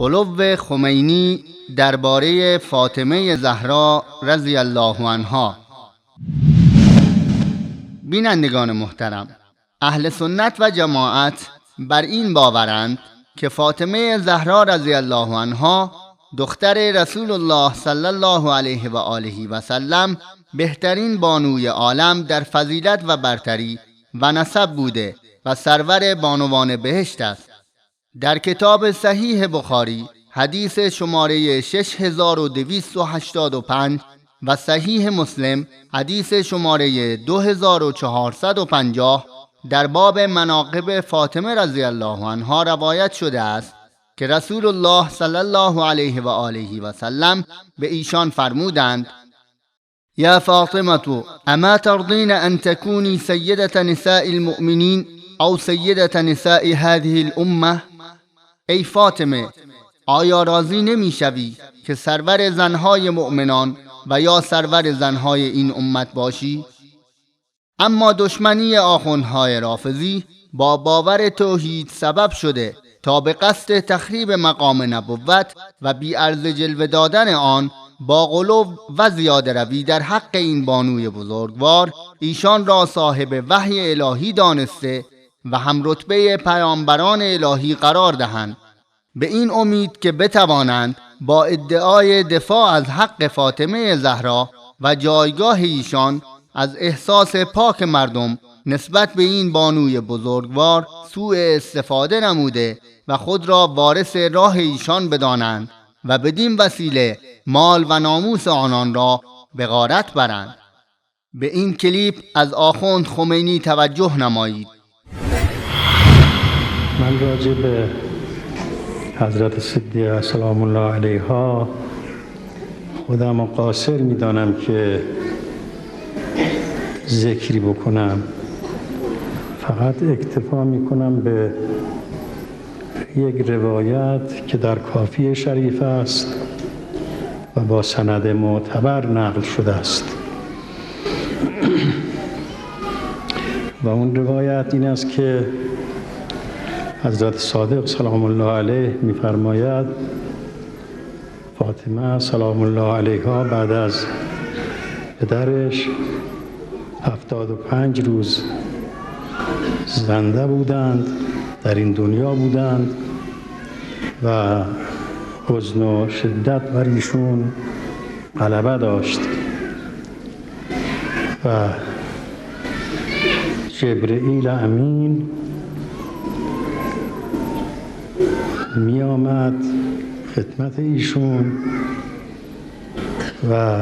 غلو خمینی درباره فاطمه زهرا رضی الله عنها. بینندگان محترم، اهل سنت و جماعت بر این باورند که فاطمه زهرا رضی الله عنها دختر رسول الله صلی الله علیه و آله و سلم بهترین بانوی عالم در فضیلت و برتری و نسب بوده و سرور بانوان بهشت است. در کتاب صحیح بخاری حدیث شماره 6285 و صحیح مسلم حدیث شماره 2450 در باب مناقب فاطمه رضی الله عنها روایت شده است که رسول الله صلی الله علیه و آله و سلم به ایشان فرمودند: یا فاطمه اما ترضین ان تکونی سیدة نساء المؤمنین او سیدة نساء هذه الامه؟ ای فاطمه، آیا راضی نمی شوی که سرور زنهای مؤمنان و یا سرور زنهای این امت باشی؟ اما دشمنی آخوندهای رافضی با باور توحید سبب شده تا به قصد تخریب مقام نبوت و بی ارز جلوه دادن آن با غلو و زیاده روی در حق این بانوی بزرگوار ایشان را صاحب وحی الهی دانسته و هم رتبه پیامبران الهی قرار دهند، به این امید که بتوانند با ادعای دفاع از حق فاطمه زهرا و جایگاه ایشان از احساس پاک مردم نسبت به این بانوی بزرگوار سوء استفاده نموده و خود را وارث راه ایشان بدانند و بدین وسیله مال و ناموس آنان را به غارت برند. به این کلیپ از آخوند خمینی توجه نمایید. من راجع به حضرت صدیقه سلام الله علیها خودم قاصر میدانم که ذکری بکنم، فقط اکتفا میکنم به یک روایت که در کافی شریف است و با سند معتبر نقل شده است و اون روایت این است که حضرت صادق سلام الله علیه میفرماید فاطمه سلام الله علیها بعد از پدرش 75 روز زنده بودند، در این دنیا بودند و حزن و شدت بر ایشون غلبه داشت و جبرئیل امین می آمد خدمت ایشون و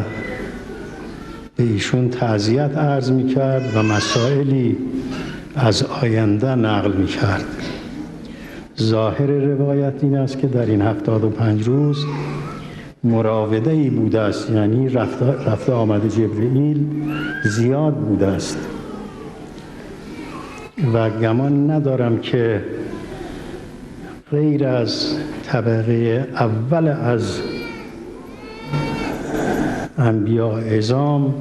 به ایشون تعزیت عرض می کرد و مسائلی از آینده نقل می کرد. ظاهر روایت این است که در این 75 روز مراوده ای بوده است، یعنی رفته آمده جبرئیل زیاد بوده است و گمان ندارم که غیر از طبقه اول از انبیاء عظام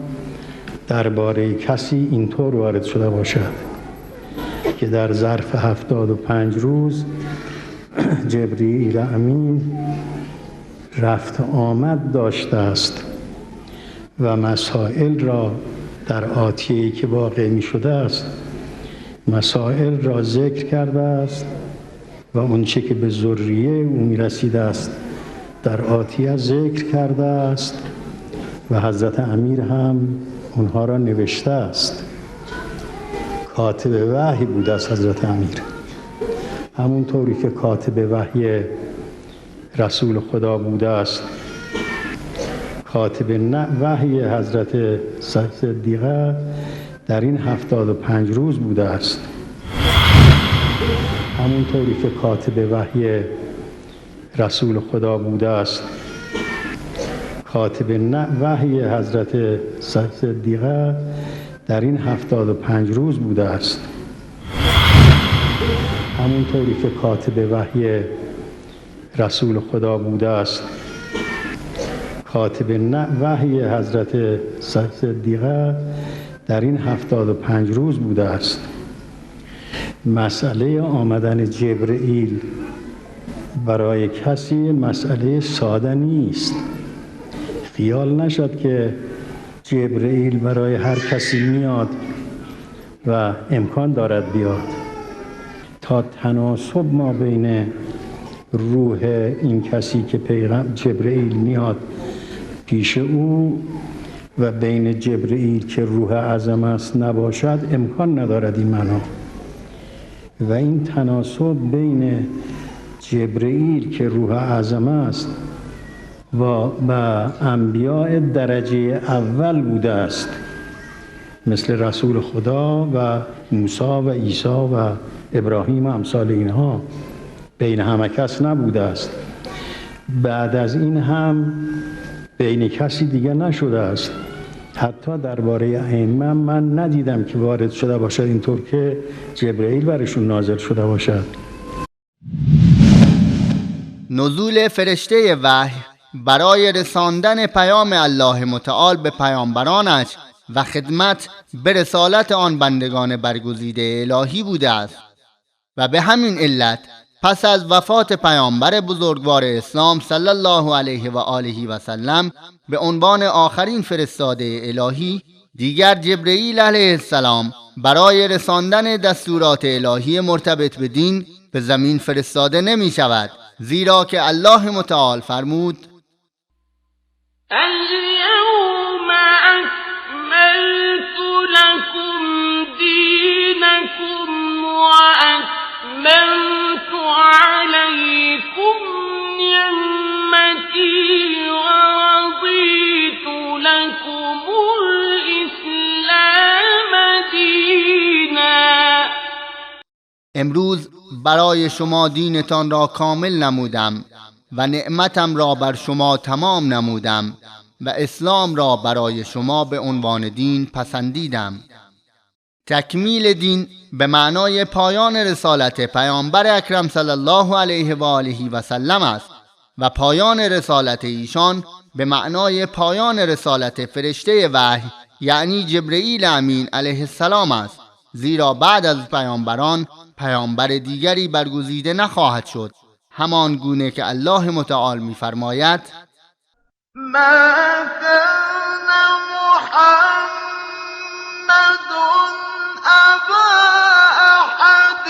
درباره کسی اینطور وارد شده باشد که در ظرف 75 روز جبرئیل امین رفت آمد داشته است و مسائل را در آتیه‌ای که واقع می شده است مسائل را ذکر کرده است و اونچه که به ذریه او می رسیده است در آتیه ذکر کرده است و حضرت امیر هم اونها را نوشته است. کاتب وحی بوده است حضرت امیر، همونطوری که کاتب وحی رسول خدا بوده است. کاتب وحی حضرت صدیقه در این 75 روز بوده است، همونطوری که کاتب وحی رسول خدا بوده است. کاتب وحی حضرت صدیقه در این 75 روز بوده است، همونطوری که کاتب وحی رسول خدا بوده است. کاتب وحی حضرت صدیقه در این 75 روز بوده است. مسئله آمدن جبرئیل برای کسی مسئله ساده نیست. خیال نشد که جبرئیل برای هر کسی میاد و امکان دارد بیاد. تا تناسب ما بین روح این کسی که جبرئیل میاد پیش او و بین جبرئیل که روح اعظم است نباشد، امکان ندارد این معنا. و این تناسب بین جبرئیل که روح اعظم است و انبیاء درجه اول بوده است، مثل رسول خدا و موسی و عیسی و ابراهیم و امثال اینها، بین همه کس نبوده است. بعد از این هم بین کسی دیگه نشده است. حتی درباره ائمه من ندیدم که وارد شده باشد اینطور که جبرئیل برشون نازل شده باشد. نزول فرشته وحی برای رساندن پیام الله متعال به پیامبرانش و خدمت به رسالت آن بندگان برگزیده الهی بوده است و به همین علت پس از وفات پیامبر بزرگوار اسلام صلی الله علیه و آله و سلم به عنوان آخرین فرستاده الهی، دیگر جبرئیل علیه السلام برای رساندن دستورات الهی مرتبط به دین به زمین فرستاده نمی شود، زیرا که الله متعال فرمود: الیوم اکملت لکم دینکم و اتممت علیکم نعمتی و رضیت لکم الاسلام دینا. امروز برای شما دینتان را کامل نمودم و نعمتم را بر شما تمام نمودم و اسلام را برای شما به عنوان دین پسندیدم. تکمیل دین به معنای پایان رسالت پیامبر اکرم صلی الله علیه و آله و سلم است و پایان رسالت ایشان به معنای پایان رسالت فرشته وحی یعنی جبرئیل امین علیه السلام است، زیرا بعد از پیامبران پیامبر دیگری برگزیده نخواهد شد، همان گونه که الله متعال می‌فرماید: ما کان محمد ابا احد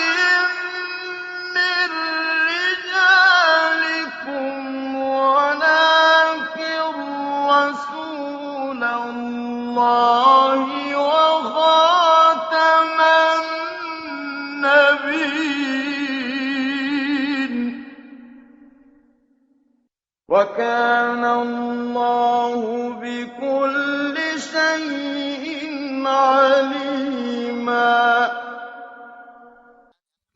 من رجالکم ولکن رسول الله وخاتم النبیین وَكَانَ اللَّهُ بِكُلِّ شَيْءٍ عَلِيمًا.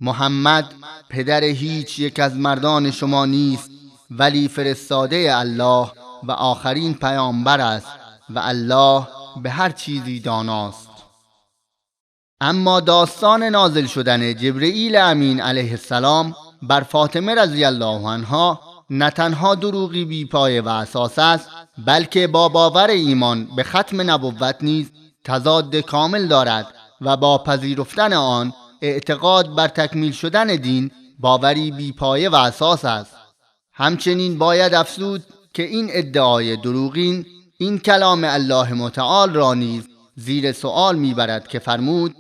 محمد پدر هیچ یک از مردان شما نیست، ولی فرستاده الله و آخرین پیامبر است و الله به هر چیزی داناست. اما داستان نازل شدن جبرئیل امین علیه السلام بر فاطمه رضی الله عنها نه تنها دروغی بی پایه و اساس است، بلکه با باور ایمان به ختم نبوت نیز تضاد کامل دارد و با پذیرفتن آن اعتقاد بر تکمیل شدن دین باوری بی پایه و اساس است. همچنین باید افزود که این ادعای دروغین این کلام الله متعال را نیز زیر سؤال میبرد که فرمود: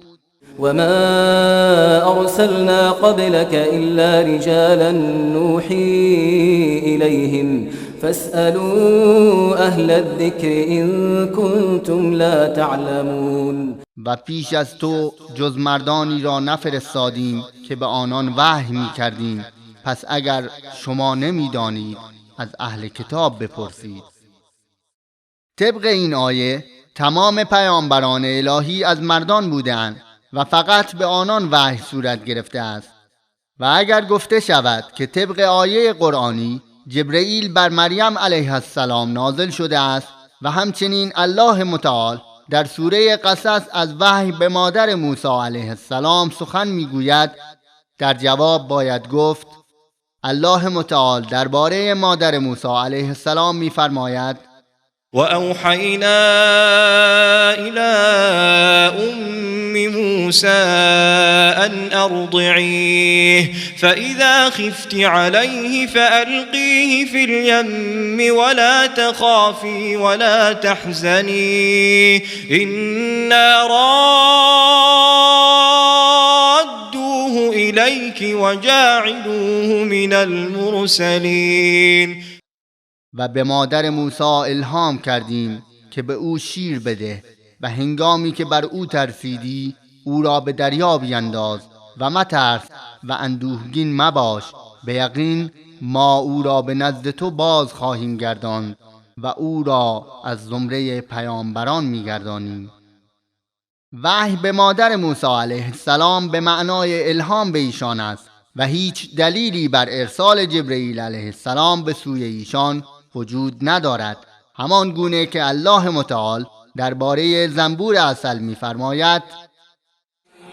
وما أرسلنا قبلك إلا رجالا نوحي إليهم فاسألوا أهل الذكر إن كنتم لا تعلمون. و پیش از تو جز مردانی را نفرستادیم که به آنان وحی می کردیم، پس اگر شما نمی دانید از اهل کتاب بپرسید. طبق این آیه تمام پیامبران الهی از مردان بودند و فقط به آنان وحی صورت گرفته است. و اگر گفته شود که طبق آیه قرآنی جبرئیل بر مریم علیه السلام نازل شده است و همچنین الله متعال در سوره قصص از وحی به مادر موسی علیه السلام سخن میگوید، در جواب باید گفت الله متعال درباره مادر موسی علیه السلام میفرماید: وأوحينا إلى أم أم موسى أن أرضعيه فإذا خفت عليه فألقيه في اليم ولا تخافي ولا تحزني إنا رادوه إليك وجاعلوه من المرسلين. و به مادر موسی الهام کردیم که به او شیر بده و هنگامی که بر او ترسیدی او را به دریا بینداز و مترس و اندوهگین مباش، به یقین ما او را به نزد تو باز خواهیم گرداند و او را از زمره پیامبران میگردانیم. وحی به مادر موسی علیه السلام به معنای الهام به ایشان است و هیچ دلیلی بر ارسال جبرئیل علیه السلام به سوی ایشان وجود ندارد، همان گونه که الله متعال درباره زنبور عسل می‌فرماید: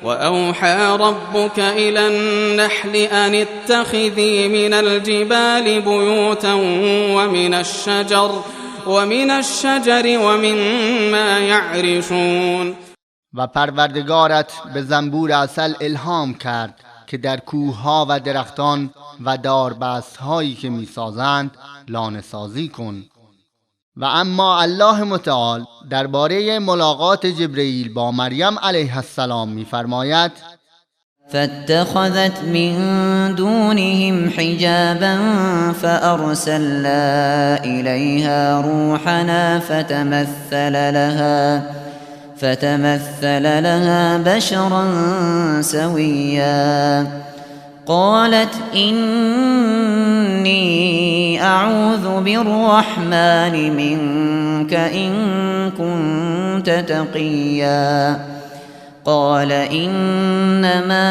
وأوحى ربك إلى النحل أن اتخذي من الجبال بيوتا ومن الشجر ومما يعرشون. و پروردگارت به زنبور عسل الهام کرد که در کوه‌ها و درختان و داربست‌هایی که می‌سازند لانه سازی کن. و اما الله متعال درباره ملاقات جبرئیل با مریم علیه السلام می‌فرماید: فاتخذت من دونهم حجابا فأرسلنا إليها روحنا فتمثل لها بشرا سويا قالت إني أعوذ بالرحمن منك إن كنت تقيا قال إنما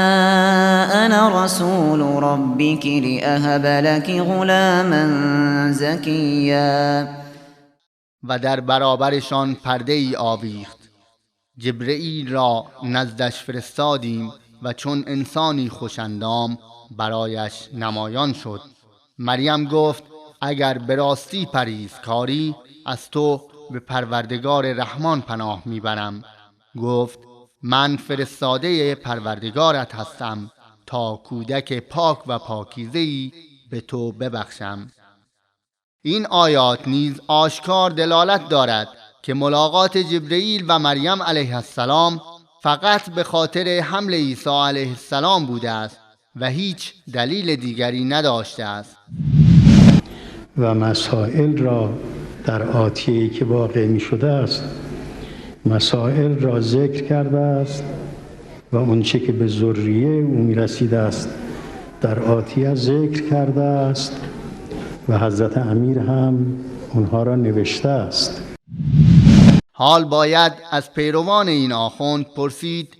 أنا رسول ربك لأهب لك غلاما زكيا. و در برابرشان پرده ای آویخت. جبرئیل را نزدش فرستادیم و چون انسانی خوش‌اندام برایش نمایان شد. مریم گفت: اگر به راستی پرهیزکاری، از تو به پروردگار رحمان پناه میبرم. گفت: من فرستاده پروردگارت هستم تا کودک پاک و پاکیزه‌ای به تو ببخشم. این آیات نیز آشکار دلالت دارد که ملاقات جبرئیل و مریم علیه السلام فقط به خاطر حمل عیسی علیه السلام بوده است و هیچ دلیل دیگری نداشته است. و مسائل را در آتیه‌ای که واقع می شده است مسائل را ذکر کرده است و اونچه که به ذریه او می رسیده است در آتیه ذکر کرده است و حضرت امیر هم اونها را نوشته است. حال باید از پیروان این آخوند پرسید: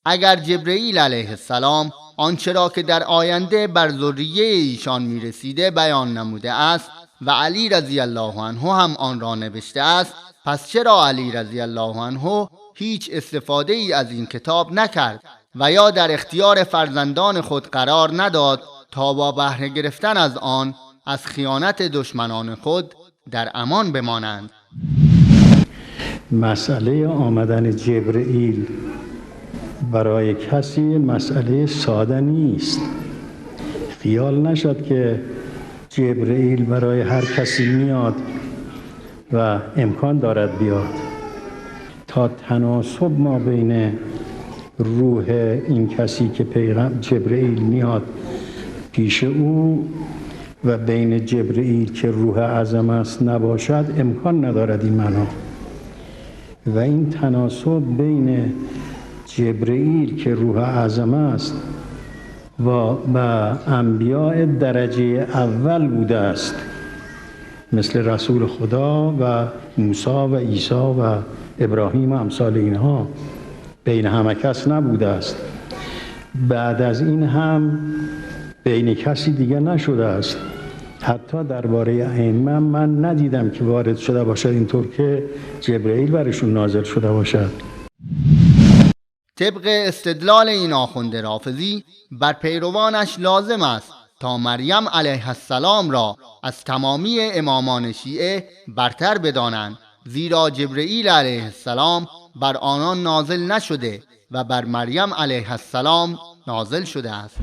اگر جبرئیل علیه السلام آنچه را که در آینده بر ذریه ایشان میرسیده بیان نموده است و علی رضی الله عنه هم آن را نوشته است، پس چرا علی رضی الله عنه هیچ استفاده ای از این کتاب نکرد و یا در اختیار فرزندان خود قرار نداد تا با بهره گرفتن از آن از خیانت دشمنان خود در امان بمانند؟ مسئله آمدن جبرئیل برای کسی مسئله ساده نیست. خیال نشد که جبرئیل برای هر کسی میاد و امکان دارد بیاد. تا تناسب ما بین روح این کسی که پیغام جبرئیل میاد پیش او و بین جبرئیل که روح اعظم است نباشد، امکان ندارد این معنا. و این تناسب بین جبرئیل که روح اعظم است و انبیاء درجه اول بوده است، مثل رسول خدا و موسی و عیسی و ابراهیم و امثال اینها، بین همه کس نبوده است. بعد از این هم بین کسی دیگه نشده است. حتی درباره ائمه من ندیدم که وارد شده باشد اینطور که جبرئیل برشون نازل شده باشد. طبق استدلال این آخوند رافضی بر پیروانش لازم است تا مریم علیه السلام را از تمامی امامان شیعه برتر بدانند، زیرا جبرئیل علیه السلام بر آنان نازل نشده و بر مریم علیه السلام نازل شده است.